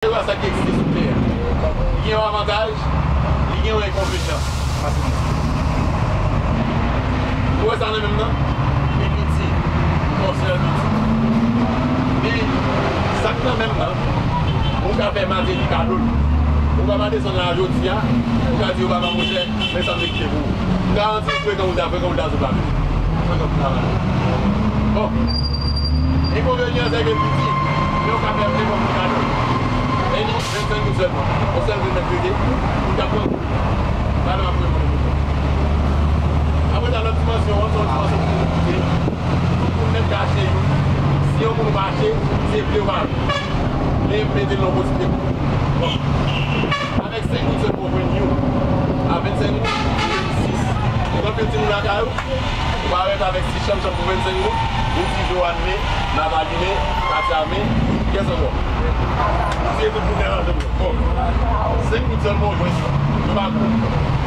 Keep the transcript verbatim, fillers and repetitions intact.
Yo wè sa ki egziste sou tè a. Li gen yon avantaj, li gen yon enkonvenyans. Ou wè sa nan menm nan? Li piti. Yon sèl piti. Men, sa k nan menm nan, ou ka fè Martelly kado l. Ou ka pa desann la jodi a, ou ka di yo papa monchè, men sa m te kite pou ou. M garanti w frekan ou ta, frekan ou ta sou papye. Frekan ou ta la. Bon. Enkonvenyans se ke l piti, men ou ka fè enkonvenyans kado. Vennsenk goud sèlman. Yon sèl grenn nèg rete, ou ta pran kou. Gade m ap reponn ou. Apre sa, lòt dimansyon an, se yon dimansyon pou nou kite. Tout moun nèt ka achte youn. Si yon moun pa achte, se vle ou pa vle. Men m mete l nan yon posibite pou ou. Bon. Avèk senk goud sèlman ou jwenn youn. A vennsenk goud, ou jwenn sis. Ou konn anpil timoun lakay ou, ou parèt avèk sis chanm chanm pou vennsenk goud, ou di Joanne, Nathalie, Katia, kiyès ankò? Ou di tout moun nan ansanm. Bon. Senk goud sèlman ou jwenn. Yo pa gwo.